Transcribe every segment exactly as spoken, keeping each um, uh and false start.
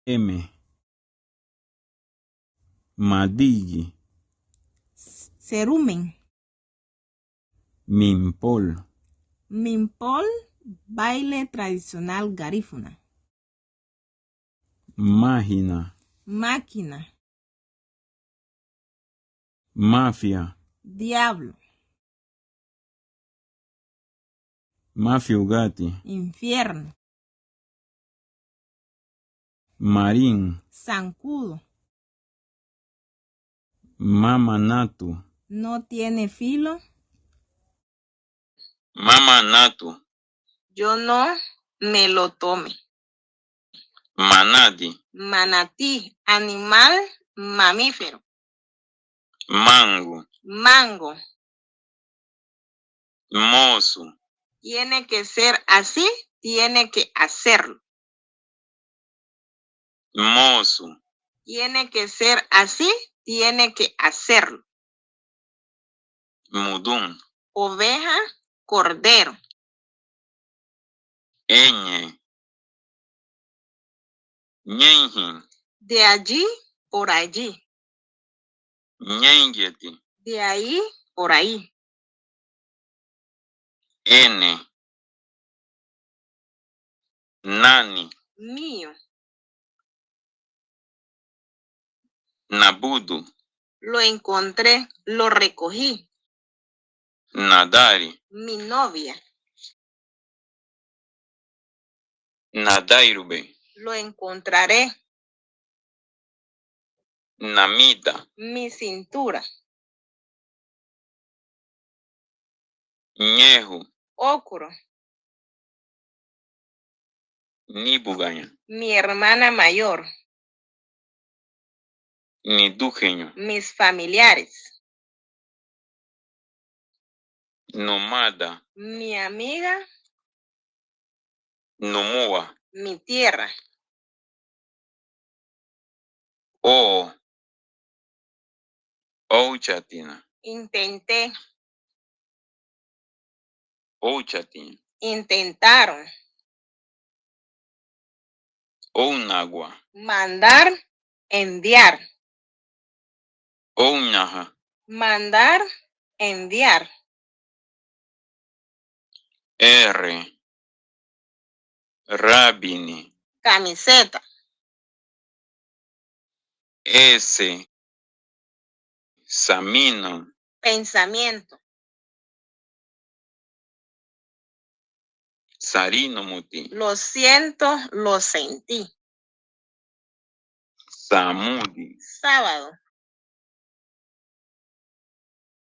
Eme. Madigi. Cerumen. Mimpol. Mimpol, baile tradicional garífuna. Mágina. Máquina. Mafia. Diablo. Mafiugati. Infierno. Marín. Zancudo. Mamanatu. No tiene filo. Mamanatu. Yo no me lo tome. Manadi. Manatí, animal mamífero. Mangu. Mango. Mosu. Tiene que ser así, tiene que hacerlo. Mosu. Tiene que ser así, tiene que hacerlo. Mudún. Oveja, cordero. Eñe. Ñeinhin. De allí, por allí. Ñeingeti. De ahí, por ahí. Ene. Nani. Mío. Nabudu. Lo encontré, lo recogí. Nadari. Mi novia. Nadairube. Lo encontraré. Namida. Mi cintura. Ñehu. Okuro. Níbugaña. Mi hermana mayor. Niduheñu. Mis familiares. Numada. Mi amiga. Numua. Mi tierra. O. Óuchatina. Intenté. Óuchatiña. Intentaron. Óunagua. Mandar, enviar. Óunaha. Mandar, enviar. Ere. Rábini. Camiseta. Ese. Samino. Pensamiento. Sarinumuti. Lo siento, lo sentí. Samudi. Sábado.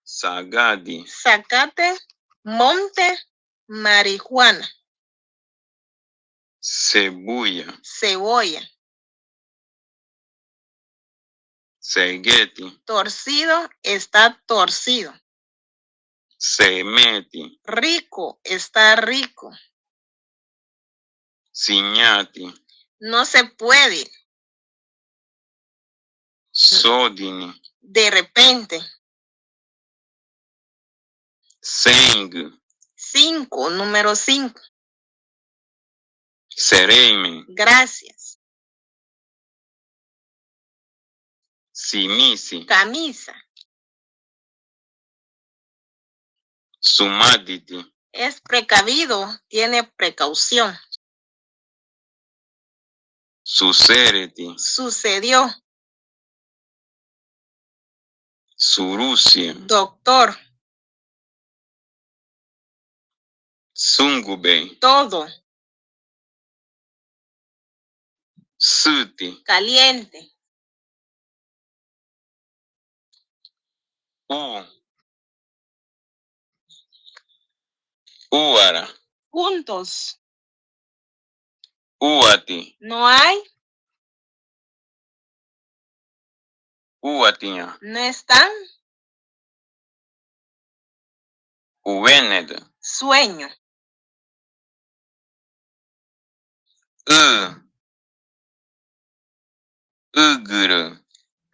Sagadi. Zacate, monte, marihuana. Sebuya. Cebolla. Segeti. Torcido, está torcido. Semeti. Rico, está rico. Siñati. No se puede. Sodini. De repente. Seng. Cinco, número cinco. Sereime. Gracias. Simisi. Camisa. Sumaditi. Es precavido, tiene precaución. Susereti. Sucedió. Surusia. Doctor. Sungubei. Todo. Suti. Caliente. U. Uara. Juntos. Uati. No hay. Uatiña. No están. Uweneda. Sueño. Ü. Ügürü.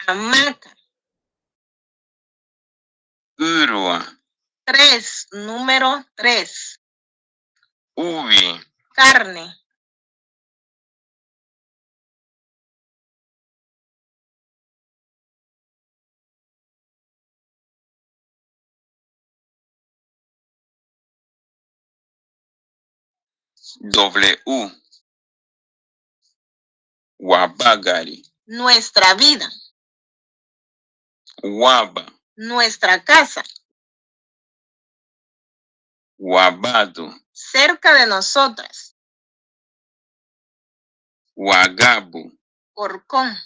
Hamaca. Ürüwa. Tres, número tres. Uwi. Carne. Doble U. Wabagari. Nuestra vida. Waba. Nuestra casa. Wabadu. Cerca de nosotras. Wagabu. Horcón.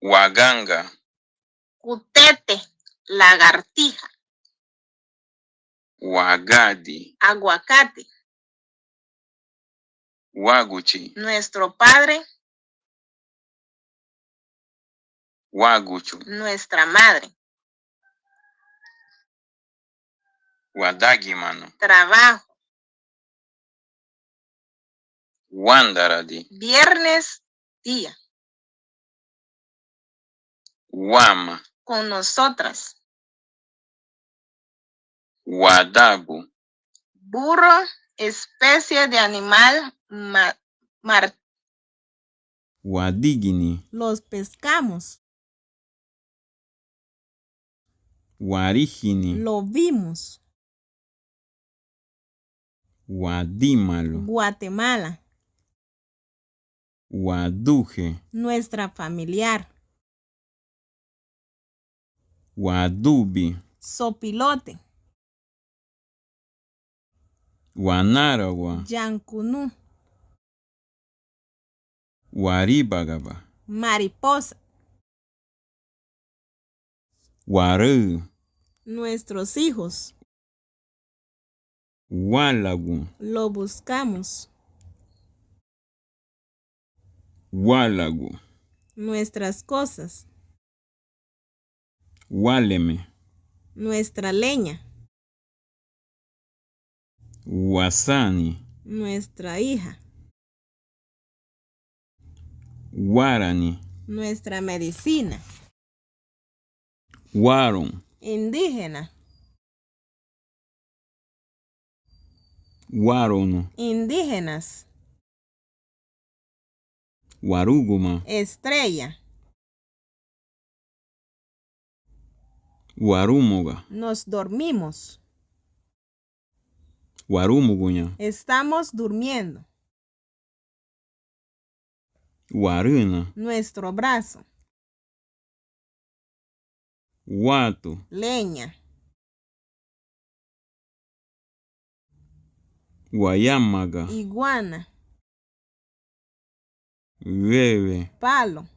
Waganga. Cutete, lagartija. Wagadi. Aguacate. Wáguchi. Nuestro padre. Wáguchu. Nuestra madre. Wadagimanu. Trabajo. Wándaradi. Viernes, día. Wama. Con nosotras. Wadabu. Burro, especie de animal ma-, mar-. Wadigini. Los pescamos. Warihini. Lo vimos. Wadimalu. Guatemala. Waduhe. Nuestra familiar. Wadubi. Zopilote. Wanaragua. Yankunu. Waribagaba. Mariposa. Waraü. Nuestros hijos. Wálagu. Lo buscamos. Wálagu. Nuestras cosas. Wáleme. Nuestra leña. Wasaani. Nuestra hija. Wárani. Nuestra medicina. Waron. Indígena. Waronu. Indígenas. Waruguma. Estrella. Warumuga. Nos dormimos. Warumuguña. Estamos durmiendo. Warüna. Nuestro brazo. Watu. Leña. Wayamaga. Iguana. Wewe. Palo.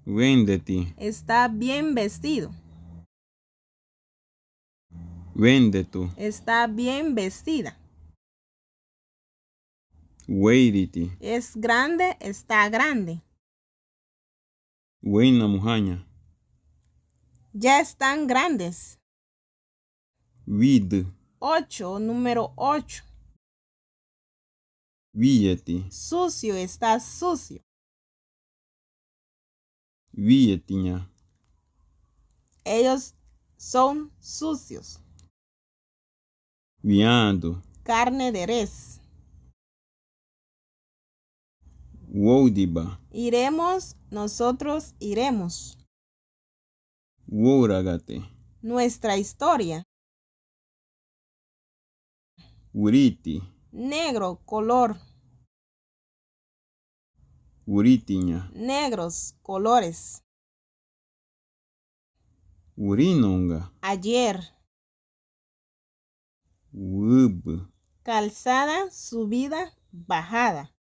Wendeti. Está bien vestido. Wendetu. Está bien vestida. Wéiriti. Es grande, está grande. Wéinamuhaña. Ya están grandes. Widü. Ocho, número ocho. Wíyeti. Sucio, está sucio. Wíyetiña. Ellos son sucios. Wiándu. Carne de res. Wóudiba. Iremos, nosotros iremos. Wóuragate. Nuestra historia. Würiti. Negro, color. Würitiña. Negros, colores. Würinunga. Ayer. Wübü. Calzada, subida, bajada.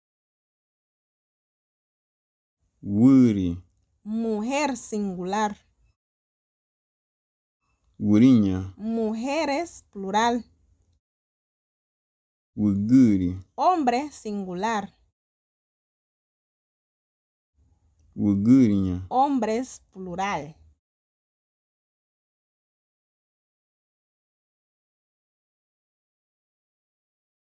Würi. Mujer, singular. Würiña. Mujeres, plural. Wügüri. Hombre, singular. Wügüriña. Hombres, plural.